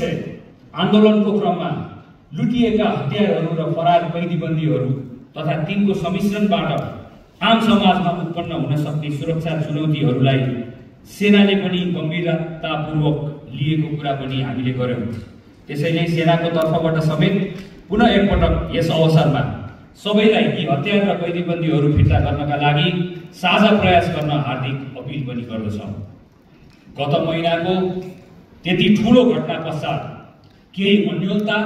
आन्दोलनको क्रममा लुटिएका हतियारहरू र फरार कैदीबन्दीहरू तथा तिनको सम्मिश्रणबाट आम समाजमा उत्पन्न हुन सक्ने सुरक्षा चुनौतीहरूलाई सेनाले पनि गम्भीरतापूर्वक लिएको कुरा पनि हामीले गर्यौं। त्यसैले सेनाको तर्फबाट समेत पुनः एकपटक यस अवसरमा सबैलाई यी हतियार र कैदीबन्दीहरू फिर्ता गर्नका लागि साझा प्रयास गर्न हार्दिक अपिल पनि गर्दछौं। गत महिनाको त्यति ठूलो घटना पश्चात केही अन्योलता,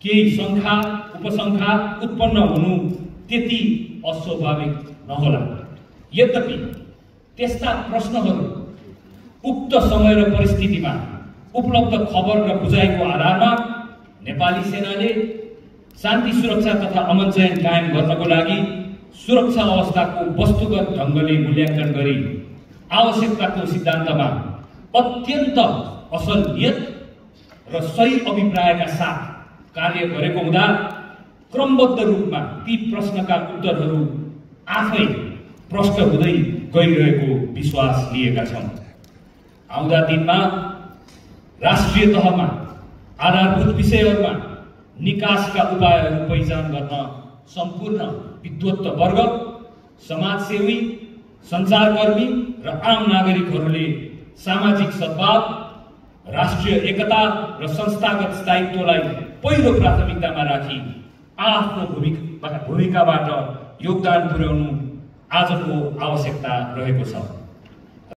केही शङ्का उपशङ्का उत्पन्न हुनु त्यति अस्वाभाविक नहोला। यद्यपि त्यस्ता प्रश्नहरू उक्त समय र परिस्थितिमा उपलब्ध खबर र बुझाइको आधारमा नेपाली सेनाले शान्ति सुरक्षा तथा अमन चयन कायम गर्नको लागि सुरक्षा अवस्थाको वस्तुगत ढङ्गले मूल्याङ्कन गरी आवश्यकताको सिद्धान्तमा अत्यन्त असल नियत र सही अभिप्रायका साथ कार्य गरेको हुँदा क्रमबद्ध रूपमा ती प्रश्नका उत्तरहरू आफै प्रष्ट हुँदै गइरहेको विश्वास लिएका छौं। आउँदा दिनमा राष्ट्रिय तहमा आधारभूत विषयहरूमा निकासका उपायहरू पहिचान गर्न सम्पूर्ण विद्वत वर्ग, समाजसेवी, सञ्चारकर्मी र आम नागरिकहरूले सामाजिक सद्भाव, राष्ट्रिय एकता र संस्थागत स्थायित्वलाई पहिलो प्राथमिकतामा राखी आफ्नो भूमिकाबाट योगदान पुर्याउनु आजको आवश्यकता रहेको छ।